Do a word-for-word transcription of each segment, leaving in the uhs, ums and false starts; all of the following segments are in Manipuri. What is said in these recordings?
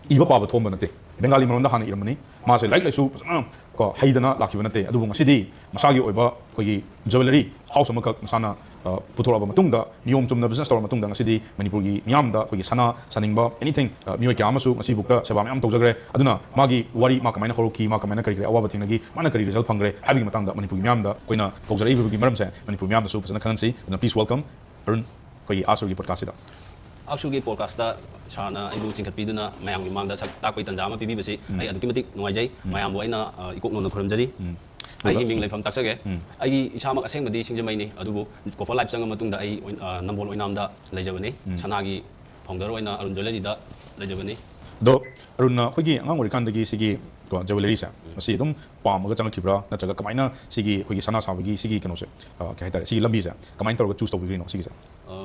ꯏꯕ ꯄꯥꯕ ꯊꯣꯛꯑꯝꯕ ꯅꯠꯇꯦ꯫ ꯕꯦꯡꯒꯥꯂꯤ ꯃꯔꯣꯟꯗ ꯍꯥꯟꯅ ꯏꯔꯝꯕꯅꯤ꯫ ꯃꯥꯁꯦ ꯂꯥꯏꯔꯤꯛ ꯂꯥꯏꯁꯨ ꯐꯖꯅ ꯀꯣ ꯍꯩꯗꯅ ꯂꯥꯛꯈꯤꯕ ꯅꯠꯇꯦ꯫ ꯑꯗꯨꯕꯨ ꯉꯁꯤꯗꯤ ꯃꯁꯥꯒꯤ ꯑꯣꯏꯕ ꯑꯩꯈꯣꯏꯒꯤ jewellery house ꯑꯃꯈꯛ ꯃꯁꯥꯅ, ꯑ, ꯄꯨꯊꯣꯔꯛꯑꯕ ꯃꯇꯨꯡꯗ, ꯅꯤꯌꯣꯝ ꯆꯨꯝꯅ business ꯇꯧꯔꯕ ꯃꯇꯨꯡꯗ, ꯉꯁꯤꯗꯤ ꯃꯅꯤꯄꯨꯔꯒꯤ ꯃꯤꯌꯥꯝꯗ ꯑꯩꯈꯣꯏꯒꯤ ꯁꯅꯥ ꯁꯥꯅꯤꯡꯕ, anything, ꯑ, ꯃꯤꯑꯣꯏ ꯀꯌꯥ ꯑꯃꯁꯨ ꯉꯁꯤꯕꯨꯛꯇ ꯁꯦꯕꯥ ꯃꯌꯥꯝ ꯇꯧꯖꯈ꯭ꯔꯦ꯫ ꯑꯗꯨꯅ ꯃꯥꯒꯤ ꯋꯥꯔꯤ, ꯃꯥ ꯀꯃꯥꯏꯅ ꯍꯧꯔꯛꯈꯤ, ꯃꯥ ꯀꯃꯥꯏꯅ ꯀꯔꯤ ꯀꯔꯤ ꯑꯋꯥꯕ ꯊꯦꯡꯅꯈꯤ, ꯃꯥꯅ ꯀꯔꯤ result ꯐꯪꯈ꯭ꯔꯦ ꯍꯥꯏꯕꯒꯤ ꯃꯇꯥꯡꯗ ꯃꯅꯤꯄꯨꯔꯒꯤ ꯃꯤꯌꯥꯝꯗ ꯑꯩꯈꯣꯏꯅ ꯀꯧꯖꯔꯛꯏꯕꯒꯤ ꯃꯔꯝꯁꯦ ꯃꯅꯤꯄꯨꯔ ꯃꯤꯌꯥꯝꯗꯁꯨ ꯐꯖꯅ ꯈꯪꯍꯟꯁꯤ꯫ ꯑꯗꯨꯅ please welcome ꯑꯔꯨꯟ, ꯑꯩꯈꯣꯏꯒꯤ ꯑꯥꯔꯠꯁ ꯁꯣꯒꯤ ꯄꯣꯗꯀꯥꯁꯁꯤꯗ꯫ ꯑꯥꯔꯠꯁ ꯁꯣꯒꯤ ꯄꯣꯗꯀꯥꯁꯇ ꯁꯥꯔꯅ ꯑꯩꯕꯨ ꯆꯤꯡꯈꯠꯄꯤꯗꯨꯅ ꯃꯌꯥꯝꯒꯤ ꯃꯥꯡꯗ ꯁꯛ ꯇꯥꯛꯄꯒꯤ ꯇꯥꯟꯖꯥ ꯑꯃ ꯄꯤꯕꯤꯕꯁꯤ ꯎꯝ꯫ ꯑꯩ ꯑꯗꯨꯛꯀꯤ ꯃꯇꯤꯛ ꯅꯨꯡꯉꯥꯏꯖꯩ꯫ ꯎꯝ꯫ ꯃꯌꯥꯝꯕꯨ ꯑꯩꯅ, ꯑ, ꯏꯀꯣꯛ ꯅꯣꯟꯅ ꯈꯨꯔꯨꯝꯖꯔꯤ꯫ ꯎꯝ꯫ ꯑꯩꯒꯤ ꯑꯗꯨꯒ ꯃꯤꯡ ꯂꯩꯐꯝ ꯇꯥꯛꯆꯒꯦ꯫ ꯎꯝ꯫ ꯑꯩꯒꯤ ꯏꯁꯥꯃꯛ ꯑꯁꯦꯡꯕꯗꯤ ꯁꯤꯡꯖꯃꯩꯅꯤ, ꯑꯗꯨꯕꯨ ꯀꯣꯄꯔ ꯂꯥꯏꯐ ꯆꯪꯉ ꯃꯇꯨꯡꯗ ꯑꯩ ꯑꯣꯏ-, ꯑ, ꯅꯝꯕꯣꯜ ꯑꯣꯏꯅꯥꯝꯗ ꯂꯩꯖꯕꯅꯤ꯫ ꯎꯝ꯫ ꯁꯅꯥꯒꯤ founder ꯑꯣꯏꯅ ꯑꯔꯨꯟ ꯖ꯭ꯋꯦꯂꯔꯤꯗ ꯂꯩꯖꯕꯅꯤ꯫ ꯑꯗꯣ ꯑꯔꯨꯟꯅ ꯑꯩꯈꯣꯏꯒꯤ ꯑꯉꯥꯡ ꯑꯣꯏꯔꯤꯀꯥꯟꯗꯒꯤ ꯁꯤꯒꯤ, ꯀꯣ, jewelleryꯁꯦ ꯎꯝ꯫ ꯃꯁꯤ ꯑꯗꯨꯝ ꯄꯥꯝꯃꯒ ꯆꯪꯉꯛꯈꯤꯕ꯭ꯔꯥ, ꯅꯠꯇ꯭ꯔꯒ ꯀꯃꯥꯏꯅ ꯁꯤꯒꯤ ꯑꯩꯈꯣꯏꯒꯤ ꯁꯅꯥ ꯁꯥꯕꯒꯤ ꯁꯤꯒꯤ ꯀꯩꯅꯣꯁꯦ, ꯑ, ꯀꯩ ꯍꯥꯏꯇꯥꯔꯦ, ꯁꯤꯒꯤ ꯂꯝꯕꯤꯁꯦ ꯀꯃꯥꯏꯅ ꯇꯧꯔꯒ choose ꯇꯧꯕꯤꯈ꯭ꯔꯤꯅꯣ ꯁꯤꯒꯤꯁꯦ? ꯑ,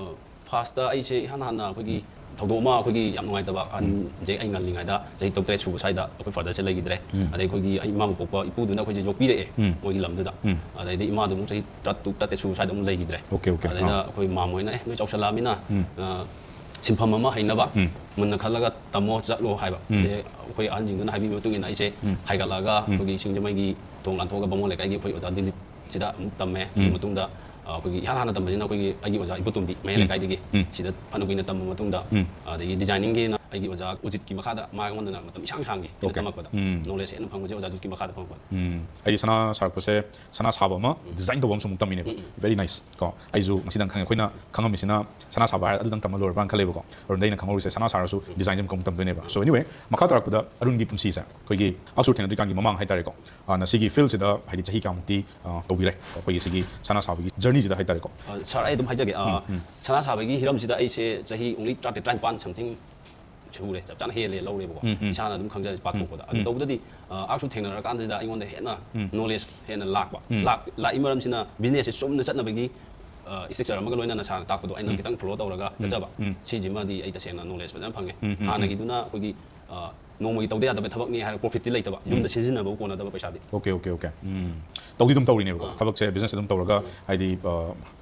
firstꯇ ꯑꯩꯁꯦ ꯏꯍꯥꯟ ꯍꯥꯟꯅ ꯑꯩꯈꯣꯏꯒꯤ ꯊꯧꯗꯣꯛ ꯑꯃ, ꯑꯩꯈꯣꯏꯒꯤ ꯌꯥꯝ ꯅꯨꯡꯉꯥꯏꯇꯕ, ꯎꯝ꯫ ꯑꯍꯟꯁꯦ ꯑꯩ ꯉꯜꯂꯤꯉꯩꯗ ꯆꯍꯤ ꯇꯔꯨꯛ ꯇꯔꯦꯠ ꯁꯨꯕ ꯁ꯭ꯋꯥꯏꯗ ꯑꯩꯈꯣꯏ fatherꯁꯦ ꯂꯩꯈꯤꯗ꯭ꯔꯦ꯫ ꯎꯝ꯫ ꯑꯗꯩ ꯑꯩꯈꯣꯏꯒꯤ ꯑꯩ ꯏꯃꯥ ꯄꯣꯛꯄ ꯏꯄꯨꯗꯨꯅ ꯑꯩꯈꯣꯏꯁꯦ ꯌꯣꯛꯄꯤꯔꯛꯑꯦ ꯎꯝ꯫ ꯃꯣꯏꯒꯤ ꯂꯝꯗꯨꯗ꯫ ꯎꯝ꯫ ꯑꯗꯩꯗꯤ ꯏꯃꯥꯗꯣ ꯑꯃꯨꯛ ꯆꯍꯤ ꯇꯔꯥꯇꯔꯨꯛ ꯇꯔꯥꯇꯔꯦꯠ ꯁꯨꯕ ꯁ꯭ꯋꯥꯏꯗ ꯑꯃꯨꯛ ꯂꯩꯈꯤꯗ꯭ꯔꯦ꯫ Okay, okay. ꯑꯗꯩꯗ ꯑꯥ꯫ ꯑꯩꯈꯣꯏ ꯃꯥꯝ ꯍꯣꯏꯅ, "ꯑꯦ, ꯅꯣꯏ ꯆꯥꯎꯁꯜꯂꯛꯑꯃꯤꯅ, ꯎꯝ꯫ ꯑ, ꯁꯤꯟꯐꯝ ꯑꯃ ꯍꯩꯅꯕ ꯎꯝ꯫ ꯃꯨꯟꯅ ꯈꯜꯂꯒ ꯇꯝꯃꯣ ꯆꯠꯂꯣ" ꯍꯥꯏꯕ꯫ ꯎꯝ꯫ ꯑꯗꯩ ꯑꯩꯈꯣꯏ ꯑꯍꯟꯁꯤꯡꯗꯨꯅ ꯍꯥꯏꯕꯤꯕꯒꯤ ꯃꯇꯨꯡ ꯏꯟꯅ ꯑꯩꯁꯦ ꯎꯝ꯫ ꯍꯥꯏꯒꯠꯂꯛꯑꯒ ꯎꯝ꯫ ꯑꯩꯈꯣꯏꯒꯤ ꯁꯤꯡꯖꯃꯩꯒꯤ ꯊꯣꯡ ꯂꯥꯟꯊꯣꯛꯑꯒ ꯕꯥꯃꯣꯟ ꯂꯩꯀꯥꯏꯒꯤ ꯑꯩꯈꯣꯏ ꯑꯣꯖꯥ ꯗꯤꯂꯤꯞꯁꯤꯗ ꯑꯃꯨꯛ ꯇꯝꯃꯦ꯫ ꯑꯗꯨ ꯎꯝ꯫ ꯃꯇꯨꯡꯗ, ꯑ, ꯑꯩꯈꯣꯏꯒꯤ ꯏꯍꯥꯟ ꯍꯥꯟꯅ ꯇꯝꯕꯁꯤꯅ ꯑꯩꯈꯣꯏꯒꯤ ꯑꯩꯒꯤ ꯑꯣꯖꯥ ꯏꯕꯣꯇꯣꯝꯕꯤ ꯃꯌꯥꯏ ꯎꯝ꯫ ꯂꯩꯀꯥꯏꯗꯒꯤ꯫ ꯎꯝ꯫ ꯁꯤꯗ ꯐꯅ ꯀꯨꯏꯅ ꯇꯝꯕ ꯃꯇꯨꯡꯗ, ꯎꯝ꯫ ꯑꯗꯒꯤ designingꯒꯤꯅ ꯑꯩꯒꯤ ꯑꯣꯖꯥ ꯎꯖꯤꯠꯀꯤ ꯃꯈꯥꯗ ꯃꯥꯉꯣꯟꯗꯅ ꯃꯇꯝ ꯏꯁꯥꯡ ꯁꯥꯡꯈꯤ꯫ ꯁꯤꯗ Okay. ꯇꯝꯃꯛꯄꯗ ꯎꯝ꯫ Knowledge ꯍꯦꯟꯅ ꯐꯪꯕꯁꯦ ꯑꯣꯖꯥ ꯎꯖꯤꯠꯀꯤ ꯃꯈꯥꯗ ꯐꯪꯉꯛꯄꯗ꯫ ꯎꯝ꯫ ꯑꯩꯗꯤ ꯁꯅꯥ ꯁꯥꯔꯛꯄꯁꯦ, ꯁꯅꯥ ꯁꯥꯕ ꯑꯃ ꯎꯝ꯫ Design ꯇꯧꯕ ꯑꯃꯁꯨ ꯑꯃꯨꯛ ꯇꯝꯃꯤꯅꯦꯕ꯫ ꯎꯝ, ꯎꯝ꯫ Very nice꯫ ꯀꯣ, ꯑꯩꯁꯨ ꯉꯁꯤꯗꯪ ꯈꯪꯉꯦ꯫ ꯑꯩꯈꯣꯏꯅ ꯈꯪꯉꯝꯃꯤꯁꯤꯅ ꯁꯅꯥ ꯁꯥꯕ ꯍꯥꯏꯔ ꯑꯗꯨꯗꯪ ꯇꯝꯃ ꯂꯣꯏꯔꯕ꯭ꯔꯥꯅ ꯈꯜꯂꯦꯕꯀꯣ꯫ ꯑꯔꯨꯟꯗ ꯑꯩꯅ ꯈꯪꯍꯧꯔꯤꯁꯦ ꯁꯅꯥ ꯁꯥꯔꯁꯨ designꯁꯦ ꯑꯃꯨꯛ ꯇꯝꯗꯣꯏꯅꯦꯕ꯫ So anyway, ꯃꯈꯥ ꯇꯥꯔꯛꯄꯗ ꯑꯔꯨꯟꯒꯤ ꯄꯨꯟꯁꯤꯁꯦ ꯑꯩꯈꯣꯏꯒꯤ ꯑꯥꯔꯠꯁ ꯁꯣ ꯊꯦꯡꯅꯗ꯭ꯔꯤꯀꯥꯟꯒꯤ ꯃꯃꯥꯡ ꯍꯥꯏꯇꯥꯔꯦꯀꯣ, ꯍꯥꯟꯅ ꯁꯤꯒꯤ fieldꯁꯤꯗ ꯍꯥꯏꯗꯤ ꯆꯍꯤ ꯀꯌꯥꯃꯨꯛꯇꯤ, ꯑ, ꯇꯧꯕꯤꯔꯦ ꯑꯩꯈꯣꯏꯒꯤ ꯁꯤꯒꯤ ꯁꯅꯥ ꯁꯥꯕꯒꯤ journeyꯁꯤꯗ ꯍꯥꯏꯇꯥꯔꯦꯀꯣ? ꯑ, ꯁꯥꯔ, ꯑꯩ ꯑꯗꯨꯝ ꯍꯥꯏꯖꯒꯦ꯫ ꯑ, ꯎꯝ, ꯎꯝ꯫ ꯁꯅꯥ ꯁꯥꯕꯒꯤ ꯍꯤꯔꯝꯁꯤꯗ ꯑꯩꯁꯦ ꯆꯍꯤ only ꯇꯔꯥꯇꯔꯦꯠ, ꯇꯔꯥꯅꯤꯄꯥꯟ something ꯁꯨꯔꯦ, ꯆꯞ ꯆꯥꯅ ꯍꯦꯜꯂꯦ ꯂꯧꯔꯦꯕꯀꯣ꯫ ꯎꯝ, ꯎꯝ꯫ ꯏꯁꯥꯅ ꯑꯗꯨꯝ ꯈꯪꯖꯔꯦ ꯎꯝ, ꯄꯥꯊꯣꯛꯄꯗ꯫ ꯑꯗꯨ ꯎꯝ꯫ ꯇꯧꯕꯗꯗꯤ, ꯑ, ꯑꯥꯔꯠꯁ ꯁꯣ ꯊꯦꯡꯅꯔꯀꯥꯟꯁꯤꯗ ꯑꯩꯉꯣꯟꯗ ꯍꯦꯟꯅ ꯎꯝ꯫ Knowledge ꯍꯦꯟꯅ ꯂꯥꯛꯄ꯫ ꯎꯝ꯫ ꯂꯥꯛ-, ꯂꯥꯛꯏ ꯃꯔꯝꯁꯤꯅ businessꯁꯦ ꯆꯨꯝꯅ ꯆꯠꯅꯕꯒꯤ, ꯑ, structure ꯑꯃꯒ ꯂꯣꯏꯅꯅ ꯁꯥꯔꯅ ꯇꯥꯛꯄꯗꯣ ꯑꯩꯅ ꯎꯝ꯫ ꯈꯤꯇꯪ follow ꯇꯧꯔꯒ ꯎꯝ, ꯆꯠꯆꯕ꯫ ꯎꯝ꯫ ꯁꯤꯁꯤꯃꯗꯤ ꯑꯩ ꯇꯁꯦꯡꯅ knowledge ꯐꯖꯅ ꯐꯪꯉꯦ꯫ ꯎꯝ, ꯎꯝ, ꯎꯝ꯫ ꯍꯥꯟꯅꯒꯤꯗꯨꯅ ꯑꯩꯈꯣꯏꯒꯤ, ꯑ, ꯅꯣꯡꯃꯒꯤ ꯇꯧꯗ ꯌꯥꯗꯕ ꯊꯕꯛꯅꯤ ꯍꯥꯏꯔꯒ ꯄ꯭ꯔꯣꯐꯤꯠꯇꯤ ꯂꯩꯇꯕ, ꯌꯨꯝꯗ ꯁꯤꯖꯤꯟꯅꯕ ꯀꯣꯟꯅꯗꯕ ꯄꯩꯁꯥꯗꯤ꯫ ꯑꯣꯀꯦ ꯑꯣꯀꯦ ꯑꯣꯀꯦ ꯎꯝ ꯇꯧꯗꯤ ꯑꯗꯨꯝ ꯇꯧꯔꯤꯅꯦꯕꯀꯣ꯫ ꯊꯕꯛꯁꯦ, ꯕꯤꯖꯤꯅꯦꯁ ꯑꯗꯨꯝ ꯇꯧꯔꯒ, ꯍꯥꯏꯗꯤ,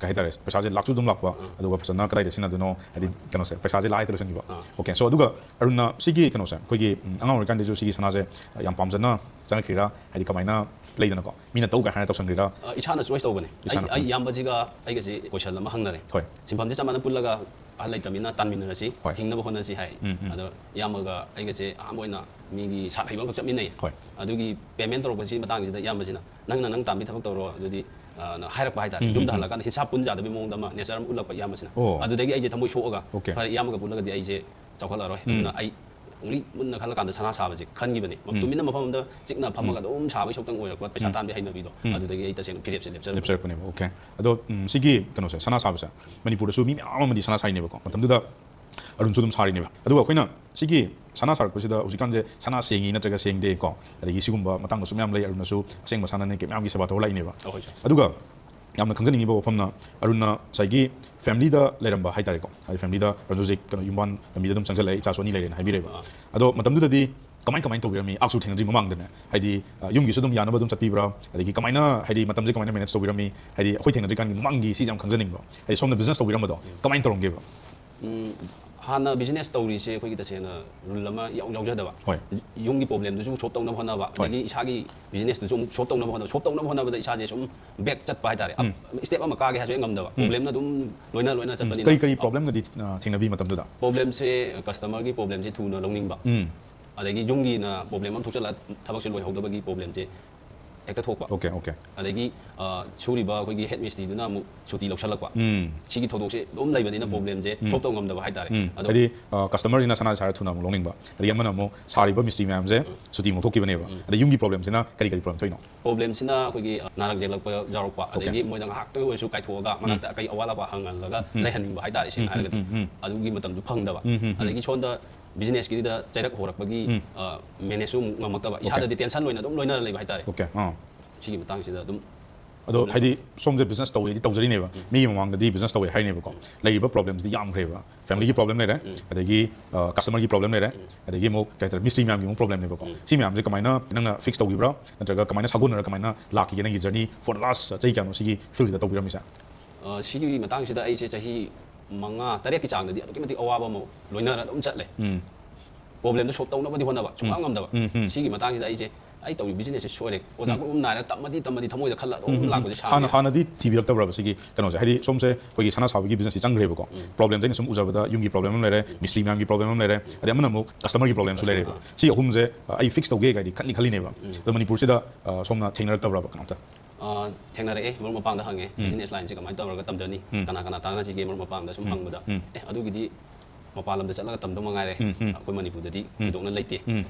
ꯀꯩ ꯍꯥꯏꯇꯥꯔꯦ, ꯄꯩꯁꯥꯁꯦ ꯂꯥꯛꯁꯨ ꯑꯗꯨꯝ ꯂꯥꯛꯄ, ꯑꯗꯨꯒ ꯐꯖꯅ ꯀꯗꯥꯏꯗ ꯁꯤꯖꯤꯟꯅꯗꯣꯏꯅꯣ, ꯍꯥꯏꯗꯤ, ꯀꯩꯅꯣꯁꯦ, ꯄꯩꯁꯥꯁꯦ ꯂꯥꯏꯗ ꯂꯣꯏꯁꯤꯟꯈꯤꯕ꯫ ꯑꯣꯀꯦ, ꯁꯣ ꯑꯗꯨꯒ ꯑꯔꯨꯟꯅ ꯁꯤꯒꯤ ꯀꯩꯅꯣꯁꯦ, ꯑꯩꯈꯣꯏꯒꯤ, ꯎꯝ, ꯑꯉꯥꯡ ꯑꯣꯏꯔꯤꯀꯥꯟꯗꯁꯨ ꯁꯤꯒꯤ ꯁꯅꯥꯁꯦ ꯌꯥꯝ ꯄꯥꯝꯖꯅ ꯆꯪꯉꯛꯈ꯭ꯔꯤꯔꯥ? ꯍꯥꯏꯗꯤ, ꯀꯃꯥꯏꯅ, ꯂꯩꯗꯅꯀꯣ, ꯃꯤꯅ ꯇꯧ ꯀꯥꯏ ꯍꯥꯏꯅ ꯇꯧꯁꯟꯈ꯭ꯔꯤꯔꯥ? ꯑ, ꯏꯁꯥꯅ ꯆꯣꯏꯁ ꯇꯧꯕꯅꯦ꯫ ꯑꯩ, ꯏꯁꯥꯅ, ꯑꯩ ꯎꯝ꯫ ꯏꯌꯥꯝꯕꯁꯤꯒ ꯑꯩꯒꯁꯤ ꯀꯣꯏꯁꯟ ꯑꯃ ꯍꯪꯅꯔꯦ꯫ ꯍꯣꯏ꯫ ꯁꯤꯟꯐꯝꯁꯦ ꯆꯞ ꯃꯥꯟꯅ ꯄꯨꯜꯂꯒ ꯑꯍꯜ ꯂꯩꯇ꯭ꯔꯕꯅꯤꯅ ꯇꯥꯟꯃꯤꯟꯅꯔꯁꯤ, ꯍꯣꯏ꯫ ꯍꯤꯡꯅꯕ ꯍꯣꯠꯅꯁꯤ ꯍꯥꯏ꯫ ꯎꯝ, ꯎꯝ꯫ ꯑꯗꯣ ꯏꯌꯥꯝꯕꯒ ꯑꯩꯒꯁꯦ ꯑꯍꯥꯟꯕ ꯑꯣꯏꯅ ꯃꯤꯒꯤ ꯁꯥꯠ ꯍꯩꯕ ꯑꯃꯈꯛ ꯆꯠꯃꯤꯟꯅꯩ꯫ ꯍꯣꯏ꯫ ꯑꯗꯨꯒꯤ ꯄꯦꯃꯦꯟ ꯇꯧꯔꯛꯄꯁꯤ ꯃꯇꯥꯡꯁꯤꯗ ꯏꯌꯥꯝꯕꯁꯤꯅ, "ꯅꯪꯅ ꯅꯪ ꯇꯥꯟꯕꯒꯤ ꯊꯕꯛ ꯇꯧꯔꯣ ꯑꯗꯨꯗꯤ", ꯑ, ꯅ ꯍꯥꯏꯔꯛꯄ ꯍꯥꯏꯇꯥꯔꯦ꯫ ꯎꯝ, ꯌꯨꯝꯗ ꯎꯝ, ꯎꯝ꯫ ꯍꯜꯂꯀꯥꯟꯗ ꯍꯤꯟꯁꯥꯞ ꯄꯨꯟ ꯌꯥꯗꯕꯒꯤ ꯃꯑꯣꯡꯗ ꯑꯃ ꯅꯦꯆꯔ ꯑꯃ ꯎꯠꯂꯛꯄ ꯏꯌꯥꯝꯕꯁꯤꯅ꯫ ꯑꯣ꯫ ꯑꯗꯨꯗꯒꯤ ꯑꯩꯁꯦ ꯊꯃꯣꯏ ꯁꯣꯛꯑꯒ, ꯑꯣꯀꯦ꯫ "ꯐꯔꯦ, ꯏꯌꯥꯝꯕꯒ ꯄꯨꯜꯂꯒꯗꯤ ꯑꯩꯁꯦ ꯆꯥꯎꯈꯠꯂꯔꯣꯏ꯫ ꯎꯝ꯫ ꯑꯗꯨꯅ ꯑꯩ ꯑꯣꯡꯂꯤ ꯃꯨꯟꯅ ꯈꯜꯂꯀꯥꯟꯗ ꯁꯅꯥ ꯁꯥꯕꯁꯦ ꯈꯟꯈꯤꯕꯅꯦ꯫ ꯎꯝ꯫ ꯇꯨꯃꯤꯟꯅ ꯃꯐꯝ ꯑꯃꯗ ꯆꯤꯛꯅ ꯐꯝꯃꯒ ꯑꯗꯨꯝ ꯁꯥꯕꯒꯤ ꯁꯛꯇꯪ ꯑꯣꯏꯔꯛꯄ ꯄꯩꯁꯥ ꯎꯝ꯫ ꯇꯥꯟꯕꯒꯤ ꯍꯩꯅꯕꯤꯗꯣ꯫ ꯎꯝ꯫ ꯑꯗꯨꯗꯒꯤ ꯑꯩ ꯇꯁꯦꯡꯅ ꯐꯤꯔꯦꯞꯁꯦ ꯂꯦꯞꯆꯔꯝꯕꯅꯦ꯫ ꯂꯦꯞꯆꯔꯛꯄꯅꯦꯕ꯫ ꯑꯣꯀꯦ꯫ ꯑꯗꯣ, ꯎꯝ, ꯁꯤꯒꯤ ꯀꯩꯅꯣꯁꯦ, ꯁꯅꯥ ꯁꯥꯕꯁꯦ, ꯃꯅꯤꯄꯨꯔꯗꯁꯨ ꯃꯤ ꯃꯌꯥꯝ ꯑꯃꯗꯤ ꯁꯅꯥ ꯁꯥꯏꯅꯦꯕꯀꯣ꯫ ꯃꯇꯝꯗꯨꯗ ꯑꯔꯨꯟꯁꯨ ꯑꯗꯨꯝ ꯁꯥꯔꯤꯅꯦꯕ꯫ ꯑꯗꯨꯒ ꯑꯩꯈꯣꯏꯅ ꯁꯤꯒꯤ ꯁꯅꯥ ꯁꯥꯔꯛꯄꯁꯤꯗ ꯍꯧꯖꯤꯛꯀꯥꯟꯁꯦ ꯁꯅꯥ ꯁꯦꯡꯉꯤ ꯅꯠꯇ꯭ꯔꯒ ꯁꯦꯡꯗꯦ ꯀꯣ, ꯑꯗꯒꯤ ꯁꯤꯒꯨꯝꯕ ꯃꯇꯥꯡꯗꯁꯨ ꯃꯌꯥꯝ ꯂꯩ꯫ ꯑꯔꯨꯟꯅꯁꯨ ꯑꯁꯦꯡꯕ ꯁꯅꯥꯅꯤ ꯀꯩ ꯃꯌꯥꯝꯒꯤ ꯁꯦꯕꯥ ꯇꯧꯔ ꯂꯥꯛꯏꯅꯦꯕ꯫ ꯑꯍꯣꯏ, ꯁꯥꯔ꯫ ꯑꯗꯨꯒ ꯌꯥꯝꯅ ꯈꯪꯖꯅꯤꯡꯉꯤꯕ ꯋꯥꯐꯝꯅ, ꯑꯔꯨꯟꯅ ꯉꯁꯥꯏꯒꯤ ꯐꯦꯃꯤꯂꯤꯗ ꯂꯩꯔꯝꯕ ꯍꯥꯏꯇꯥꯔꯦꯀꯣ, ꯍꯥꯏꯗꯤ ꯐꯦꯃꯤꯂꯤꯗ ꯍꯧꯖꯤꯛ ꯍꯧꯖꯤꯛ ꯀꯩꯅꯣ ꯌꯨꯝꯕꯥꯟ ꯂꯝꯕꯤꯗ ꯑꯗꯨꯝ ꯆꯪꯁꯤꯜꯂꯛꯑꯦ, ꯏꯆꯥꯁꯨ ꯑꯅꯤ ꯂꯩꯔꯦꯅ ꯍꯥꯏꯕꯤꯔꯦꯕ꯫ ꯑꯥ꯫ ꯑꯗꯣ ꯃꯇꯝꯗꯨꯗꯗꯤ ꯀꯃꯥꯏ ꯀꯃꯥꯏꯅ ꯇꯧꯕꯤꯔꯝꯃꯤ? ꯑꯥꯛꯁꯨ ꯊꯦꯡꯅꯗ꯭ꯔꯤ ꯃꯃꯥꯡꯗꯅꯦ, ꯍꯥꯏꯗꯤ, ꯑ, ꯌꯨꯝꯒꯤꯁꯨ ꯑꯗꯨꯝ ꯌꯥꯅꯕ ꯑꯗꯨꯝ ꯆꯠꯄꯤꯕ꯭ꯔꯥ? ꯑꯗꯒꯤ ꯀꯃꯥꯏꯅ, ꯍꯥꯏꯗꯤ, ꯃꯇꯝꯁꯦ ꯀꯃꯥꯏꯅ ꯃꯦꯅꯦꯖ ꯇꯧꯕꯤꯔꯝꯃꯤ? ꯍꯥꯏꯗꯤ ꯑꯩꯈꯣꯏ ꯊꯦꯡꯅꯗ꯭ꯔꯤꯀꯥꯟꯒꯤ ꯃꯃꯥꯡꯒꯤ ꯁꯤꯁꯦ ꯌꯥꯝ ꯈꯪꯖꯅꯤꯡꯕ꯫ ꯍꯥꯏꯗꯤ ꯁꯣꯝꯅ ꯕꯤꯖꯤꯅꯦꯁ ꯇꯧꯕꯤꯔꯝꯕꯗꯣ ꯀꯃꯥꯏꯅ ꯇꯧꯔꯝꯒꯦꯕ? ꯎꯝ, ꯍꯥꯟꯅ ꯕꯤꯖꯤꯅꯦꯁ ꯇꯧꯔꯤꯁꯦ ꯑꯩꯈꯣꯏꯒꯤ ꯇꯁꯦꯡꯅ ꯔꯨꯜ ꯑꯃ ꯏꯌꯥꯎ ꯌꯥꯎꯖꯗꯕ꯫ ꯍꯣꯏ꯫ ꯌꯨꯝꯒꯤ ꯄ꯭ꯔꯣꯕ꯭ꯂꯦꯝꯗꯨꯁꯨ ꯑꯃꯨꯛ ꯁꯣꯜꯕ ꯇꯧꯅꯕ ꯍꯣꯠꯅꯕ, ꯍꯣꯏ꯫ ꯑꯗꯒꯤ ꯏꯁꯥꯒꯤ ꯕꯤꯖꯤꯅꯦꯁꯇꯨꯁꯨ ꯑꯃꯨꯛ ꯁꯣꯜꯕ ꯇꯧꯅꯕ ꯍꯣꯠꯅꯕ, ꯁꯣꯜꯕ ꯇꯧꯅꯕ ꯍꯣꯠꯅꯕꯗ ꯏꯁꯥꯁꯦ ꯁꯨꯝ ꯕꯦꯛ ꯆꯠꯄ ꯍꯥꯏꯇꯥꯔꯦ꯫ ꯎꯝ꯫ ꯁ꯭ꯇꯦꯞ ꯑꯃ ꯀꯥꯒꯦ ꯍꯥꯏꯔꯁꯨ ꯍꯦꯛ ꯉꯝꯗꯕ꯫ ꯎꯝ꯫ ꯄ꯭ꯔꯣꯕ꯭ꯂꯦꯝꯅ ꯑꯗꯨꯝ ꯂꯣꯏꯅ ꯂꯣꯏꯅ ꯎꯝ꯫ ꯆꯠꯄꯅꯤꯅ꯫ ꯀꯔꯤ ꯀꯔꯤ ꯄ꯭ꯔꯣꯕ꯭ꯂꯦꯝꯒꯗꯤ, ꯑ, ꯊꯦꯡꯅꯕꯤ ꯃꯇꯝꯗꯨꯗ? ꯄ꯭ꯔꯣꯕ꯭ꯂꯦꯝꯁꯦ ꯀꯁꯇꯃꯔꯒꯤ ꯄ꯭ꯔꯣꯕ꯭ꯂꯦꯝꯁꯦ ꯊꯨꯅ ꯂꯧꯅꯤꯡꯕ꯫ ꯎꯝ꯫ ꯑꯗꯒꯤ ꯌꯨꯝꯒꯤꯅ ꯄ꯭ꯔꯣꯕ꯭ꯂꯦꯝ ꯑꯃ ꯊꯣꯛꯆꯜꯂ ꯊꯕꯛꯁꯦ ꯂꯣꯏꯍꯧꯗꯕꯒꯤ ꯄ꯭ꯔꯣꯕ꯭ꯂꯦꯝꯁꯦ ꯍꯦꯛꯇ ꯊꯣꯛꯄ꯫ Okay, okay. ꯑꯗꯒꯤ, ꯑ, ꯁꯨꯔꯤꯕ ꯑꯩꯈꯣꯏꯒꯤ ꯍꯦꯠ ꯃꯤꯁꯇ꯭ꯔꯤꯗꯨꯅ ꯑꯃꯨꯛ ꯁꯨꯇꯤ ꯂꯧꯁꯜꯂꯛꯄ꯫ ꯎꯝ꯫ ꯁꯤꯒꯤ ꯊꯧꯗꯣꯛꯁꯦ ꯑꯗꯨꯝ ꯂꯩꯕꯅꯤꯅ ꯄ꯭ꯔꯣꯕ꯭ꯂꯦꯝꯁꯦ ꯎꯝ꯫ ꯁꯣꯜꯕ ꯇꯧ ꯉꯝꯗꯕ ꯍꯥꯏꯇꯥꯔꯦ꯫ ꯎꯝ꯫ ꯑꯗꯣ ꯍꯥꯏꯗꯤ, ꯑ, ꯀꯁꯇꯃꯔꯁꯤꯅ ꯁꯅꯥꯁꯦ ꯁꯥꯔ ꯊꯨꯅ ꯑꯃꯨꯛ ꯂꯧꯅꯤꯡꯕ, ꯑꯗꯒꯤ ꯑꯃꯅ ꯑꯃꯨꯛ ꯁꯥꯔꯤꯕ ꯃꯤꯁꯇ꯭ꯔꯤ ꯃꯌꯥꯝꯁꯦ ꯁꯨꯇꯤ ꯑꯃꯨꯛ ꯊꯣꯛꯈꯤꯕꯅꯦꯕ꯫ ꯑꯗꯩ ꯌꯨꯝꯒꯤ ꯄ꯭ꯔꯣꯕ꯭ꯂꯦꯝꯁꯤꯅ ꯀꯔꯤ ꯀꯔꯤ ꯄ꯭ꯔꯣꯕ꯭ꯂꯦꯝ ꯊꯣꯛꯏꯅꯣ? ꯄ꯭ꯔꯣꯕ꯭ꯂꯦꯝꯁꯤꯅ ꯑꯩꯈꯣꯏꯒꯤ, ꯑ, ꯅꯥꯔꯛ ꯌꯦꯛꯂꯛꯄ ꯌꯥꯎꯔꯛꯄ, ꯑꯗꯒꯤ ꯃꯣꯏꯗ ꯉꯥꯏꯍꯥꯛꯇ ꯑꯣꯏꯔꯁꯨ ꯀꯥꯏꯊꯣꯛꯑꯒ ꯃꯅꯥꯛꯇ ꯑꯀꯩ ꯑꯋꯥ ꯑꯄꯥ ꯍꯪꯍꯜꯂꯒ ꯂꯩꯍꯟꯅꯤꯡꯕ ꯍꯥꯏꯇꯥꯔꯦ, ꯁꯦꯡꯅ ꯎꯝ, ꯎꯝ, ꯍꯥꯏꯔꯒꯗꯤ꯫ ꯎꯝ, ꯎꯝ꯫ ꯑꯗꯨꯒꯤ ꯃꯇꯝꯁꯨ ꯐꯪꯗꯕ꯫ ꯎꯝ, ꯎꯝ, ꯎꯝ꯫ ꯑꯗꯒꯤ ꯁꯣꯝꯗ ꯕꯤꯖꯤꯅꯦꯁꯀꯤꯗ ꯆꯩꯔꯛ ꯍꯧꯔꯛꯄꯒꯤ, ꯎꯝ꯫ ꯑ, ꯃꯦꯅꯦꯖꯁꯨ ꯑꯃꯨꯛ ꯉꯝꯃꯛꯇꯕ꯫ ꯏꯁꯥꯗꯗꯤ ꯇꯦꯟꯁꯟ ꯑꯣꯏꯅ ꯑꯗꯨꯝ ꯂꯣꯏꯅꯔ ꯂꯩꯕ ꯍꯥꯏꯇꯥꯔꯦ꯫ ꯑꯣꯀꯦ, ꯑꯥ꯫ ꯁꯤꯒꯤ ꯃꯇꯥꯡꯁꯤꯗ ꯑꯗꯨꯝ ꯑꯗꯣ ꯍꯥꯏꯗꯤ ꯁꯣꯝꯁꯦ ꯕꯤꯖꯤꯅꯦꯁ ꯇꯧꯋꯦꯗꯤ ꯇꯧꯖꯔꯤꯅꯦꯕ, ꯃꯤꯒꯤ ꯃꯃꯥꯡꯗꯗꯤ ꯕꯤꯖꯤꯅꯦꯁ ꯇꯧꯋꯦ ꯍꯥꯏꯅꯦꯕꯀꯣ꯫ ꯂꯩꯔꯤꯕ ꯄ꯭ꯔꯣꯕ꯭ꯂꯦꯝꯁꯤꯗꯤ ꯌꯥꯝꯈ꯭ꯔꯦꯕ꯫ ꯐꯦꯃꯤꯂꯤꯒꯤ ꯄ꯭ꯔꯣꯕ꯭ꯂꯦꯝ ꯂꯩꯔꯦ, ꯑꯗꯒꯤ ꯀꯁꯇꯃꯔꯒꯤ ꯄ꯭ꯔꯣꯕ꯭ꯂꯦꯝ ꯂꯩꯔꯦ, ꯑꯗꯒꯤ ꯑꯃꯨꯛ ꯀꯩ ꯍꯥꯏꯇꯥꯔꯦ, ꯃꯤꯁꯇ꯭ꯔꯤ ꯃꯌꯥꯝꯒꯤ ꯑꯃꯨꯛ ꯄ꯭ꯔꯣꯕ꯭ꯂꯦꯝꯅꯦꯕꯀꯣ꯫ ꯁꯤ ꯃꯌꯥꯝꯁꯦ ꯀꯃꯥꯏꯅ ꯅꯪꯅ ꯐꯤꯛꯁ ꯇꯧꯈꯤꯕ꯭ꯔꯥ, ꯅꯠꯇ꯭ꯔꯒ ꯀꯃꯥꯏꯅ ꯁꯥꯒꯣꯟꯅꯔ ꯀꯃꯥꯏꯅ ꯂꯥꯛꯈꯤꯒꯦ ꯅꯪꯒꯤ ꯖꯔꯅꯤ for the last ꯆꯍꯤ ꯀꯌꯥꯅꯣ ꯁꯤꯒꯤ ꯐꯤꯜꯁꯤꯗ ꯇꯧꯕꯤꯔꯝꯃꯤꯁꯦ? ꯑ, ꯁꯤꯒꯤ ꯃꯇꯥꯡꯁꯤꯗ ꯑꯩꯁꯦ ꯆꯍꯤ ꯃꯉꯥ ꯇꯔꯦꯠꯀꯤ ꯆꯥꯡꯗꯗꯤ ꯑꯗꯨꯛꯀꯤ ꯃꯇꯤꯛ ꯑꯋꯥꯕ ꯑꯃ ꯂꯣꯏꯅꯔ ꯑꯗꯨꯝ ꯆꯠꯂꯦ꯫ ꯄ꯭ꯔꯣꯕ꯭ꯂꯦꯝꯗꯣ ꯁꯣꯜꯕ ꯇꯧꯅꯕꯗꯤ ꯍꯣꯠꯅꯕ ꯁꯨꯡꯉꯝ ꯉꯝꯗꯕ꯫ ꯁꯤꯒꯤ ꯃꯇꯥꯡꯁꯤꯗ ꯑꯩꯁꯦ ꯑꯩ ꯇꯧꯔꯤ ꯕꯤꯖꯤꯅꯦꯁꯁꯦ ꯁꯣꯏꯔꯦ, ꯑꯣꯖꯥꯒꯨꯝꯕ ꯅꯥꯏꯔ ꯇꯝꯃꯗꯤ ꯇꯝꯃꯗꯤ ꯊꯃꯣꯏꯗ ꯈꯜꯂ ꯑꯗꯨꯝ ꯂꯥꯛꯄꯁꯦ ꯁꯥꯡꯉꯦ꯫ ꯍꯥꯟꯅꯗꯤ ꯊꯤꯕꯤꯔꯛꯇꯕ꯭ꯔꯕ ꯁꯤꯒꯤ ꯀꯩꯅꯣꯁꯦ? ꯍꯥꯏꯗꯤ ꯁꯣꯝꯁꯦ ꯑꯩꯈꯣꯏꯒꯤ ꯁꯅꯥ ꯁꯥꯕꯒꯤ ꯕꯤꯖꯤꯅꯦꯁꯁꯤ ꯆꯪꯈ꯭ꯔꯦꯕꯀꯣ꯫ ꯄ꯭ꯔꯣꯕ꯭ꯂꯦꯝꯁꯦ ꯑꯩꯅ ꯁꯨꯝ ꯎꯖꯕꯗ ꯌꯨꯝꯒꯤ ꯄ꯭ꯔꯣꯕ꯭ꯂꯦꯝ ꯑꯃ ꯂꯩꯔꯦ, ꯃꯤꯁꯇ꯭ꯔꯤ ꯃꯌꯥꯝꯒꯤ ꯄ꯭ꯔꯣꯕ꯭ꯂꯦꯝ ꯑꯃ ꯂꯩꯔꯦ, ꯑꯗꯩ ꯑꯃꯅ ꯑꯃꯨꯛ ꯀꯁꯇꯃꯔꯒꯤ ꯄ꯭ꯔꯣꯕ꯭ꯂꯦꯝꯁꯨ ꯂꯩꯔꯦꯕ꯫ ꯁꯤ ꯑꯍꯨꯝꯁꯦ ꯑ, ꯑꯩ ꯐꯤꯛꯁ ꯇꯧꯒꯦ ꯀꯥꯏꯗꯤ ꯈꯟꯗꯤ ꯈꯜꯂꯤꯅꯦꯕ꯫ ꯑꯗꯣ ꯃꯅꯤꯄꯨꯔꯁꯤꯗ ꯑ, ꯁꯣꯝꯅ ꯊꯦꯡꯅꯔꯛꯇꯕ꯭ꯔꯕ ꯀꯅꯥꯝꯇ? ꯑ, ꯊꯦꯡꯅꯔꯛꯑꯦ꯫ ꯃꯔꯨꯞ ꯃꯄꯥꯡꯗ ꯍꯪꯉꯦ, ꯕꯤꯖꯤꯅꯦꯁ ꯂꯥꯏꯟꯁꯦ ꯀꯃꯥꯏꯅ ꯇꯧꯔꯒ ꯇꯝꯖꯅꯤ, ꯀꯅꯥ ꯀꯅꯥ ꯇꯥꯟꯅꯁꯤꯒꯦ ꯃꯔꯨꯞ ꯃꯄꯥꯡꯗ ꯁꯨꯝ ꯍꯪꯕꯗ, ꯑꯦ, ꯑꯗꯨꯒꯤꯗꯤ ꯃꯄꯥꯟ ꯂꯝꯗ ꯆꯠꯂꯒ ꯇꯝꯗꯧ ꯃꯉꯥꯏꯔꯦ, ꯑꯩꯈꯣꯏ ꯃꯅꯤꯄꯨꯔꯗꯗꯤ ꯊꯣꯏꯗꯣꯛꯅ ꯂꯩꯇꯦ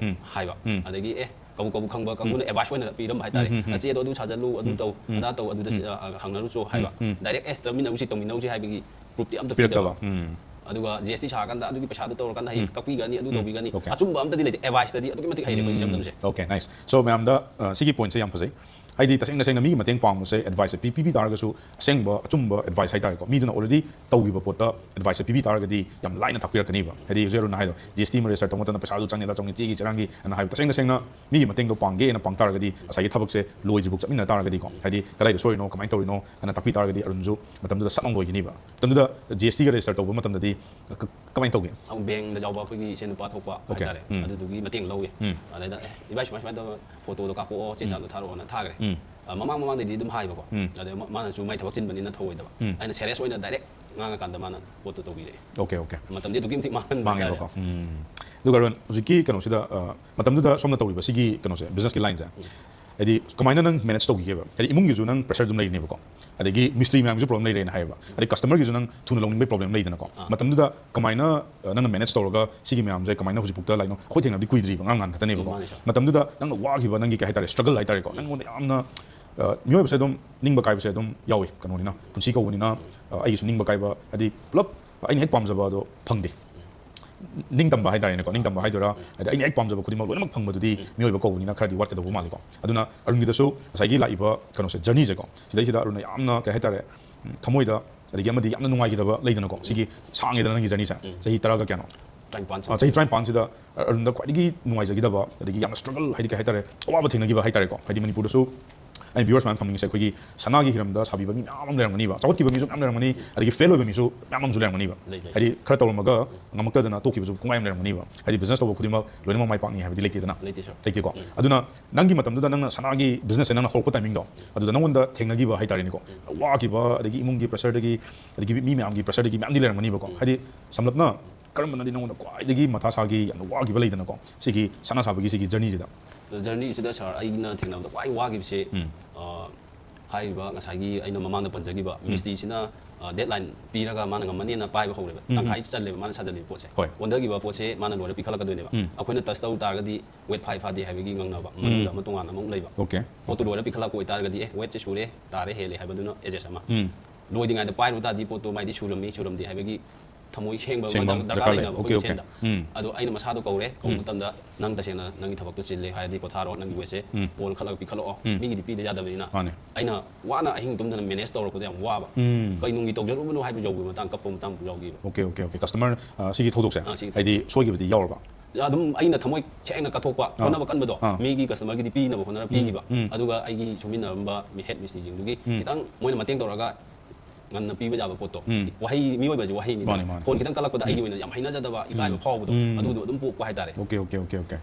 ꯍꯥꯏꯕ꯫ ꯑꯗꯒꯤ ꯑꯦ, ꯀꯕꯨ ꯀꯕꯨ ꯈꯪꯕ ꯀꯥꯡꯕꯨꯅ ꯑꯦꯗꯚꯥꯏꯁ ꯑꯣꯏꯅ ꯄꯤꯔꯝꯕ ꯍꯥꯏꯇꯥꯔꯦ꯫ ꯅꯆꯦꯗꯣ ꯑꯗꯨ ꯁꯥꯖꯜꯂꯨ, ꯑꯗꯨ ꯇꯧ, ꯑꯗꯥ ꯇꯧ, ꯑꯗꯨꯗ ꯆ-, ꯑ, ꯍꯪꯅꯔꯨꯆꯣ ꯍꯥꯏꯕ꯫ ꯗꯥꯏꯔꯦꯛ ꯑꯦ, ꯆꯠꯃꯤꯟꯅꯧꯁꯤ, ꯇꯧꯃꯤꯟꯅꯧꯁꯤ ꯍꯥꯏꯕꯒꯤ ꯄ꯭ꯔꯨꯐꯇꯤ ꯑꯝꯇ ꯄꯤꯔꯛꯇꯕ꯫ ꯄꯤꯗꯕ꯫ ꯑꯗꯨꯒ ꯖꯤ ꯑꯦꯁ ꯇꯤ ꯁꯥꯔꯀꯥꯟꯗ ꯑꯗꯨꯒꯤ ꯄꯩꯁꯥꯗꯨ ꯇꯧꯔꯀꯥꯟꯗ ꯍꯌꯦꯡ ꯀꯛꯄꯤꯒꯅꯤ, ꯑꯗꯨ ꯇꯧꯕꯤꯒꯅꯤ, ꯑꯆꯨꯝꯕ ꯑꯝꯇꯗꯤ ꯂꯩꯇꯦ꯫ ꯑꯦꯗꯚꯥꯏꯁꯇꯗꯤ ꯑꯗꯨꯛꯀꯤ ꯃꯇꯤꯛ ꯍꯩꯔꯦ ꯑꯩꯈꯣꯏ ꯏꯔꯝꯗꯝꯁꯦ꯫ Okay, nice. So ꯃꯌꯥꯝꯗ ꯑ, ꯁꯤꯒꯤ ꯄꯣꯏꯟꯠꯁꯦ ꯌꯥꯝ ꯐꯖꯩ꯫ ꯍꯥꯏꯗꯤ ꯇꯁꯦꯡ ꯇꯁꯦꯡꯅ ꯃꯤꯒꯤ ꯃꯇꯦꯡ ꯄꯥꯡꯕꯁꯦ ꯑꯦꯗꯚꯥꯏꯁꯁꯦ ꯄꯤ ꯄꯤꯕꯤ ꯇꯥꯔꯒꯁꯨ ꯑꯁꯦꯡꯕ ꯑꯆꯨꯝꯕ ꯑꯦꯗꯚꯥꯏꯁ ꯍꯥꯏꯇꯥꯔꯦꯀꯣ, ꯃꯤꯗꯨꯅ ꯑꯣꯜꯔꯦꯗꯤ ꯇꯧꯈꯤꯕ ꯄꯣꯠꯇ ꯑꯦꯗꯚꯥꯏꯁꯁꯦ ꯄꯤꯕꯤ ꯇꯥꯔꯒꯗꯤ ꯌꯥꯝ ꯂꯥꯏꯅ ꯇꯥꯛꯄꯤꯔꯛꯀꯅꯤꯕ꯫ ꯍꯥꯏꯗꯤ ꯍꯧꯖꯤꯛ ꯑꯔꯨꯟꯅ ꯍꯥꯏꯗꯣ, ꯖꯤ ꯑꯦꯁ ꯇꯤ ꯑꯃ ꯔꯦꯖꯤꯁꯇꯔ ꯇꯧꯕ ꯃꯇꯝꯗ ꯄꯩꯁꯥꯗꯨ ꯆꯪꯉꯦ, ꯑꯗꯥ ꯆꯪꯉꯦ, ꯆꯦꯒꯤ ꯆꯦꯔꯥꯡꯒꯤ ꯑꯅ ꯍꯥꯏꯕ, ꯇꯁꯦꯡ ꯇꯁꯦꯡꯅ ꯃꯤꯒꯤ ꯃꯇꯦꯡꯗꯣ ꯄꯥꯡꯒꯦꯅ ꯄꯥꯡ ꯇꯥꯔꯒꯗꯤ ꯉꯁꯥꯏꯒꯤ ꯊꯕꯛꯁꯦ ꯂꯣꯏꯗ꯭ꯔꯤꯐꯥꯎ ꯆꯠꯃꯤꯟꯅ ꯇꯥꯔꯒꯗꯤꯀꯣ, ꯍꯥꯏꯗꯤ ꯀꯗꯥꯏꯗ ꯁꯣꯏꯔꯤꯅꯣ, ꯀꯃꯥꯏꯅ ꯇꯧꯔꯤꯅꯣ ꯍꯥꯏꯅ ꯇꯥꯛꯄꯤ ꯇꯥꯔꯒꯗꯤ ꯑꯔꯨꯟꯁꯨ ꯃꯇꯝꯗꯨꯗ ꯁꯠ ꯂꯥꯎꯅ ꯂꯣꯏꯈꯤꯅꯤꯕ꯫ ꯃꯇꯝꯗꯨꯗ ꯖꯤ ꯑꯦꯁ ꯇꯤꯒ ꯔꯦꯖꯤꯁꯇꯔ ꯇꯧꯕ ꯃꯇꯝꯗꯗꯤ ꯀ-, ꯀꯃꯥꯏꯅ ꯇꯧꯒꯦ? ꯑꯃꯨꯛ ꯕꯦꯡꯗ ꯌꯥꯎꯕ ꯑꯩꯈꯣꯏꯒꯤ ꯏꯆꯦ ꯅꯨꯄꯥ ꯊꯣꯛꯄ Okay. ꯍꯥꯏꯇꯥꯔꯦ, ꯎꯝ꯫ ꯑꯗꯨꯗꯨꯒꯤ ꯃꯇꯦꯡ ꯂꯧꯋꯦ꯫ ꯎꯝ꯫ ꯑꯗꯩꯗ, "ꯑꯦ, ꯏꯕꯥꯏ, ꯁꯨꯃꯥꯏ ꯁꯨꯃꯥꯏꯅ ꯇꯧꯕ ꯐꯣꯇꯣꯗꯣ ꯀꯥꯞꯄꯛꯑꯣ, ꯆꯦ ꯆꯥꯡꯗꯣ ꯊꯥꯔꯛꯑꯣꯅ" ꯊꯥꯈ꯭ꯔꯦ꯫ ꯎꯝ꯫ ꯑ, ꯃꯃꯥꯡ ꯃꯃꯥꯡꯗꯩꯗꯤ ꯑꯗꯨꯝ ꯍꯥꯏꯕꯀꯣ꯫ ꯎꯝ꯫ ꯑꯗꯩ ꯃꯥ-, ꯃꯥꯅꯁꯨ ꯃꯥꯏ ꯊꯕꯛ ꯆꯤꯟꯕꯅꯤꯅ ꯊꯧꯑꯣꯏꯗꯕ꯫ ꯎꯝ꯫ ꯑꯩꯅ ꯁꯦꯔꯤꯌꯁ ꯑꯣꯏꯅ ꯗꯥꯏꯔꯦꯛ ꯉꯥꯡꯉꯀꯥꯟꯗ ꯃꯥꯅ ꯄꯣꯠꯇꯨ ꯇꯧꯕꯤꯔꯛꯑꯦ꯫ Okay, okay. ꯃꯇꯝꯗꯤ ꯑꯗꯨꯛꯀꯤ ꯃꯇꯤꯛ ꯃꯥꯡꯍꯟꯕ ꯃꯥꯡꯉꯦꯕꯀꯣ꯫ ꯍꯥꯏꯇꯥꯔꯦ꯫ ꯎꯝ꯫ ꯑꯗꯨꯒ ꯑꯔꯨꯟ, ꯍꯧꯖꯤꯛꯀꯤ ꯀꯩꯅꯣꯁꯤꯗ, ꯑ, ꯃꯇꯝꯗꯨꯗ ꯁꯣꯝꯅ ꯇꯧꯔꯤꯕ ꯁꯤꯒꯤ ꯀꯩꯅꯣꯁꯦ, ꯕꯤꯖꯤꯅꯦꯁꯀꯤ ꯂꯥꯏꯟꯁꯦ, ꯍꯥꯏꯗꯤ ꯀꯃꯥꯏꯅ ꯅꯪ ꯃꯦꯅꯦꯖ ꯇꯧꯈꯤꯒꯦꯕ? ꯍꯥꯏꯗꯤ ꯏꯃꯨꯡꯒꯤꯁꯨ ꯅꯪ ꯄ꯭ꯔꯦꯁꯔ ꯑꯗꯨꯝ ꯂꯩꯔꯤꯅꯦꯕꯀꯣ, ꯑꯗꯒꯤ ꯃꯤꯁꯇ꯭ꯔꯤ ꯃꯌꯥꯝꯒꯤꯁꯨ ꯄ꯭ꯔꯣꯕ꯭ꯂꯦꯝ ꯂꯩꯔꯦꯅ ꯍꯥꯏꯌꯦꯕ, ꯑꯗꯩ ꯀꯁꯇꯃꯔꯒꯤꯁꯨ ꯅꯪ ꯊꯨꯅ ꯂꯧꯅꯤꯡꯕꯒꯤ ꯄ꯭ꯔꯣꯕ꯭ꯂꯦꯝ ꯂꯩꯗꯅꯀꯣ꯫ ꯑꯥ꯫ ꯃꯇꯝꯗꯨꯗ ꯀꯃꯥꯏꯅ, ꯑ, ꯅꯪꯅ ꯃꯦꯅꯦꯖ ꯇꯧꯔꯒ ꯁꯤꯒꯤ ꯃꯌꯥꯝꯁꯦ ꯀꯃꯥꯏꯅ ꯍꯧꯖꯤꯛꯐꯥꯎꯗ ꯂꯥꯛꯏꯅꯣ? ꯑꯩꯈꯣꯏ ꯊꯦꯡꯅꯕꯗꯤ ꯀꯨꯏꯗ꯭ꯔꯤꯕ, ꯉꯔꯥꯡ ꯅꯍꯥꯟ ꯈꯛꯇꯅꯦꯕꯀꯣ꯫ ꯃꯥꯅꯦ, ꯁꯥꯔ꯫ ꯃꯇꯝꯗꯨꯗ ꯅꯪꯅ ꯋꯥꯈꯤꯕ ꯅꯪꯒꯤ ꯀꯩ ꯍꯥꯏꯇꯥꯔꯦ, ꯁ꯭ꯇ꯭ꯔꯒꯜ ꯍꯥꯏꯇꯥꯔꯦꯀꯣ, ꯅꯪꯉꯣꯟꯗ ꯌꯥꯝꯅ, ꯑ, ꯃꯤꯑꯣꯏꯕꯁꯦ ꯑꯗꯨꯝ ꯅꯤꯡꯕ ꯀꯥꯏꯕꯁꯦ ꯑꯗꯨꯝ ꯌꯥꯎꯏ, ꯀꯩꯅꯣꯅꯤꯅ, ꯄꯨꯟꯁꯤ ꯀꯧꯕꯅꯤꯅ, ꯑ, ꯑꯩꯒꯤꯁꯨ ꯅꯤꯡꯕ ꯀꯥꯏꯕ, ꯍꯥꯏꯗꯤ ꯄꯨꯂꯞ ꯑꯩꯅ ꯍꯦꯛ ꯄꯥꯝꯖꯕ ꯑꯗꯣ ꯐꯪꯗꯦ꯫ ꯅꯤꯡꯇꯝꯕ ꯍꯥꯏꯇꯥꯔꯦꯅꯦꯀꯣ, ꯅꯤꯡꯇꯝꯕ ꯍꯥꯏꯗꯣꯏꯔꯥ, ꯍꯥꯏꯗꯤ ꯑꯩꯅ ꯍꯦꯛ ꯄꯥꯝꯖꯕ ꯈꯨꯗꯤꯡꯃꯛ ꯂꯣꯏꯅꯃꯛ ꯐꯪꯕꯗꯨꯗꯤ ꯃꯤꯑꯣꯏꯕ ꯀꯧꯕꯅꯤꯅ ꯈꯔꯗꯤ ꯋꯥꯠꯀꯗꯧꯕ ꯃꯥꯜꯂꯤꯀꯣ꯫ ꯑꯗꯨꯅ ꯑꯔꯨꯟꯒꯤꯗꯁꯨ ꯉꯁꯥꯏꯒꯤ ꯂꯥꯛꯏꯕ ꯀꯩꯅꯣꯁꯦ, ꯖꯔꯅꯤꯁꯦꯀꯣ, ꯁꯤꯗꯩꯁꯤꯗ ꯑꯔꯨꯟꯅ ꯌꯥꯝꯅ ꯀꯩ ꯍꯥꯏꯇꯥꯔꯦ, ꯎꯝ, ꯊꯃꯣꯏꯗ, ꯑꯗꯒꯤ ꯑꯃꯗꯤ ꯌꯥꯝꯅ ꯅꯨꯡꯉꯥꯏꯈꯤꯗꯕ ꯂꯩꯗꯅꯀꯣ, ꯁꯤꯒꯤ ꯁꯥꯡꯉꯦꯗꯅ ꯅꯪꯒꯤ ꯖꯔꯅꯤꯁꯦ, ꯎꯝ꯫ ꯆꯍꯤ ꯇꯔꯥꯒ ꯀꯌꯥꯅꯣ? ꯇꯔꯥꯅꯤꯄꯥꯟ ꯑ, ꯆꯍꯤ ꯇꯔꯥꯅꯤꯄꯥꯟꯁꯤꯗ ꯑꯔꯨꯟꯗ ꯈ꯭ꯋꯥꯏꯗꯒꯤ ꯅꯨꯡꯉꯥꯏꯖꯈꯤꯗꯕ, ꯑꯗꯒꯤ ꯌꯥꯝꯅ ꯁ꯭ꯇ꯭ꯔꯒꯜ, ꯍꯥꯏꯗꯤ ꯀꯩ ꯍꯥꯏꯇꯥꯔꯦ, ꯑꯋꯥꯕ ꯊꯦꯡꯅꯈꯤꯕ ꯍꯥꯏꯇꯥꯔꯦꯀꯣ, ꯍꯥꯏꯗꯤ ꯃꯅꯤꯄꯨꯔꯗꯁꯨ ꯑꯩꯅ viewers ꯃꯌꯥꯝ ꯊꯝꯅꯤꯡꯉꯤꯁꯦ, ꯑꯩꯈꯣꯏꯒꯤ ꯁꯅꯥꯒꯤ ꯍꯤꯔꯝꯗ ꯁꯥꯕꯤꯕ ꯃꯤ ꯃꯌꯥꯝ ꯑꯃ ꯂꯩꯔꯝꯒꯅꯤꯕ, ꯆꯥꯎꯈꯠꯈꯤꯕ ꯃꯤꯁꯨ ꯃꯌꯥꯝ ꯂꯩꯔꯝꯒꯅꯤ, ꯑꯗꯒꯤ ꯐꯦꯜ ꯑꯣꯏꯕ ꯃꯤꯁꯨ ꯃꯌꯥꯝ ꯑꯃꯁꯨ ꯂꯩꯔꯝꯒꯅꯤꯕ꯫ ꯂꯩ, ꯂꯩ꯫ ꯍꯥꯏꯗꯤ ꯈꯔ ꯇꯧꯔꯝꯃꯒ ꯉꯝꯃꯛꯇꯗꯅ ꯇꯣꯛꯈꯤꯕꯁꯨ ꯀꯣꯡꯒꯥꯏ ꯑꯃ ꯂꯩꯔꯝꯒꯅꯤꯕ꯫ ꯍꯥꯏꯗꯤ business ꯇꯧꯕ ꯈꯨꯗꯤꯡꯃꯛ ꯂꯣꯏꯅꯃꯛ ꯃꯥꯏ ꯄꯥꯛꯅꯤ ꯍꯥꯏꯕꯗꯤ ꯂꯩꯇꯦꯗꯅ꯫ ꯂꯩꯇꯦ, sir꯫ ꯂꯩꯇꯦꯀꯣ꯫ ꯎꯝ꯫ ꯑꯗꯨꯅ ꯅꯪꯒꯤ ꯃꯇꯝꯗꯨꯗ ꯅꯪꯅ ꯁꯅꯥꯒꯤ business ꯁꯦ ꯅꯪꯅ ꯍꯧꯔꯛꯄ timing ꯗꯣ, ꯑꯗꯨꯗ ꯅꯪꯉꯣꯟꯗ ꯊꯦꯡꯅꯈꯤꯕ ꯍꯥꯏꯇꯥꯔꯦꯅꯦꯀꯣ, ꯋꯥꯈꯤꯕ, ꯑꯗꯒꯤ ꯏꯃꯨꯡꯒꯤ pressure ꯗꯒꯤ, ꯑꯗꯒꯤ ꯃꯤ ꯃꯌꯥꯝꯒꯤ pressure ꯗꯒꯤ ꯃꯌꯥꯝꯗꯤ ꯂꯩꯔꯝꯒꯅꯤꯕꯀꯣ꯫ ꯎꯝ꯫ ꯍꯥꯏꯗꯤ ꯁꯝꯂꯞꯅ ꯀꯔꯝꯕꯅꯗꯤ ꯅꯪꯉꯣꯟꯗ ꯈ꯭ꯋꯥꯏꯗꯒꯤ ꯃꯊꯥ ꯁꯥꯈꯤ, ꯌꯥꯝꯅ ꯋꯥꯈꯤꯕ ꯂꯩꯗꯅꯀꯣ, ꯁꯤꯒꯤ ꯁꯅꯥ ꯁꯥꯕꯒꯤ ꯁꯤꯒꯤ journey ꯁꯤꯗ? ꯑꯗꯣ journey ꯁꯤꯗ, sir, ꯑꯩꯅ ꯊꯦꯡꯅꯕꯗ ꯈ꯭ꯋꯥꯏ ꯋꯥꯈꯤꯕꯁꯦ, ꯎꯝ꯫ ꯑ, ꯍꯥꯏꯔꯤꯕ ꯉꯁꯥꯏꯒꯤ ꯑꯩꯅ ꯃꯃꯥꯡꯗ ꯄꯟꯖꯈꯤꯕ ꯎꯝ꯫ ꯃꯤꯁꯇ꯭ꯔꯤꯁꯤꯅ, ꯑ, deadline ꯄꯤꯔꯒ ꯃꯥꯅ ꯉꯝꯃꯅꯤꯅ ꯄꯥꯏꯕ ꯍꯧꯔꯦꯕ꯫ ꯎꯝ, ꯎꯝ꯫ ꯇꯪꯈꯥꯏ ꯆꯜꯂꯦꯕ ꯃꯥꯅ ꯁꯥꯖꯜꯂꯤꯕ ꯄꯣꯠꯁꯦ꯫ ꯍꯣꯏ꯫ ꯑꯣꯟꯊꯈꯤꯕ ꯄꯣꯠꯁꯦ ꯃꯥꯅ ꯂꯣꯏꯔ ꯄꯤꯈꯠꯂꯛꯀꯗꯣꯏꯅꯦꯕ꯫ ꯎꯝ꯫ ꯑꯩꯈꯣꯏꯅ touch ꯇꯧ ꯇꯥꯔꯒꯗꯤ weight ꯐꯥꯏ ꯐꯥꯗꯦ ꯍꯥꯏꯕꯒꯤ ꯉꯥꯡꯅꯕ, ꯎꯝ꯫ ꯃꯅꯨꯡꯗ ꯑꯃ ꯇꯣꯉꯥꯟꯅ ꯑꯃꯨꯛ ꯂꯩꯕ꯫ Okay꯫ ꯄꯣꯠꯇꯨ ꯂꯣꯏꯔ ꯄꯤꯈꯠꯂꯛꯄ ꯑꯣꯏꯇꯥꯔꯒꯗꯤ, ꯑꯦ, weight ꯁꯦ ꯁꯨꯔꯦ, ꯇꯥꯔꯦ, ꯍꯦꯜꯂꯦ ꯍꯥꯏꯕꯗꯨꯅ adjust ꯑꯃ꯫ ꯎꯝ꯫ ꯂꯣꯏꯗ꯭ꯔꯤꯉꯩꯗ ꯄꯥꯏꯔꯨ ꯇꯥꯔꯗꯤ ꯄꯣꯠꯇꯣ ꯃꯥꯏꯗꯤ ꯁꯨꯔꯝꯃꯤ, ꯁꯨꯔꯝꯗꯦ ꯍꯥꯏꯕꯒꯤ ꯊꯃꯣꯏ ꯁꯦꯡꯕ ꯑꯃ ꯁꯦꯡꯕ ꯑꯃ ꯗꯔꯀꯥꯔ ꯗꯔꯀꯥꯔ ꯂꯩ꯫ ꯂꯩꯅꯕ ꯑꯩꯈꯣꯏ Okay, okay꯫ ꯃꯁꯦꯟꯗ꯫ ꯎꯝ꯫ ꯑꯗꯣ ꯑꯩꯅ ꯃꯁꯥꯗꯣ ꯀꯧꯔꯦ, ꯀꯧꯕ ꯎꯝ꯫ ꯃꯇꯝꯗ, "ꯅꯪ ꯇꯁꯦꯡꯅ ꯅꯪꯒꯤ ꯊꯕꯛꯇꯣ ꯆꯤꯜꯂꯦ ꯍꯥꯏꯔꯗꯤ ꯄꯣꯊꯥꯔꯣ, ꯅꯪꯒꯤ weight ꯁꯦ ꯎꯝ꯫ ꯑꯣꯟꯈꯠꯂꯒ ꯄꯤꯈꯠꯂꯛꯑꯣ, ꯎꯝ꯫ ꯃꯤꯒꯤꯗꯤ ꯄꯤꯗ ꯌꯥꯗꯕꯅꯤꯅ"꯫ ꯃꯥꯅꯦ꯫ ꯑꯩꯅ ꯋꯥꯅ ꯑꯍꯤꯡ ꯇꯨꯝꯗꯅ manage ꯇꯧꯔꯛꯄꯗ ꯌꯥꯝ ꯋꯥꯕ꯫ ꯎꯝ꯫ ꯀꯩ ꯅꯨꯡꯒꯤ ꯇꯧꯖꯔꯨꯕꯅꯣ ꯍꯥꯏꯕ ꯌꯧꯕ ꯃꯇꯥꯡ, ꯀꯞꯄ ꯃꯇꯥꯡ ꯌꯥꯎꯈꯤꯕ꯫ Okay, okay, okay꯫ Customer, ꯑ, ꯁꯤꯒꯤ ꯊꯧꯗꯣꯛꯁꯦ, ꯑ, ꯁꯤꯒꯤ ꯍꯥꯏꯗꯤ ꯁꯣꯏꯈꯤꯕꯗꯤ ꯌꯥꯎꯔꯕ? ꯑꯗꯨꯝ ꯑꯩꯅ ꯊꯃꯣꯏ ꯁꯦꯡꯅ ꯀꯠꯊꯣꯛꯄ, ꯑꯥ꯫ ꯍꯣꯠꯅꯕ ꯀꯟꯕꯗꯣ, ꯑꯥ꯫ ꯃꯤꯒꯤ customer ꯒꯤꯗꯤ ꯄꯤꯅꯕ ꯍꯣꯠꯅꯔ ꯎꯝ, ꯄꯤꯈꯤꯕ꯫ ꯎꯝ꯫ ꯑꯗꯨꯒ ꯑꯩꯒꯤ ꯁꯨꯃꯤꯟꯅꯔꯝꯕ ꯃꯤ-, head ꯃꯤꯁꯇ꯭ꯔꯤꯁꯤꯡꯗꯨꯒꯤ ꯎꯝ꯫ ꯈꯤꯇꯪ ꯃꯣꯏꯅ ꯃꯇꯦꯡ ꯇꯧꯔꯒ ꯉꯟꯅ ꯄꯤꯕ ꯌꯥꯕ ꯄꯣꯠꯇꯣ꯫ ꯎꯝ꯫ ꯋꯥꯍꯩ, ꯃꯤꯑꯣꯏꯕꯁꯦ ꯋꯥꯍꯩꯅꯤꯗꯅ꯫ ꯃꯥꯅꯦ, ꯃꯥꯅꯦ꯫ ꯐꯣꯟ ꯈꯤꯇꯪ ꯀꯜꯂꯛꯄꯗ ꯎꯝ꯫ ꯑꯩꯒꯤ ꯑꯣꯏꯅ ꯌꯥꯝ ꯍꯩꯅꯖꯗꯕ, ꯏꯀꯥꯏꯕ ꯎꯝ꯫ ꯐꯥꯎꯕꯗꯣ, ꯎꯝ꯫ ꯑꯗꯨꯗꯣ ꯑꯗꯨꯝ ꯄꯣꯛꯄ ꯍꯥꯏꯇꯥꯔꯦ꯫ Okay, okay, okay, okay꯫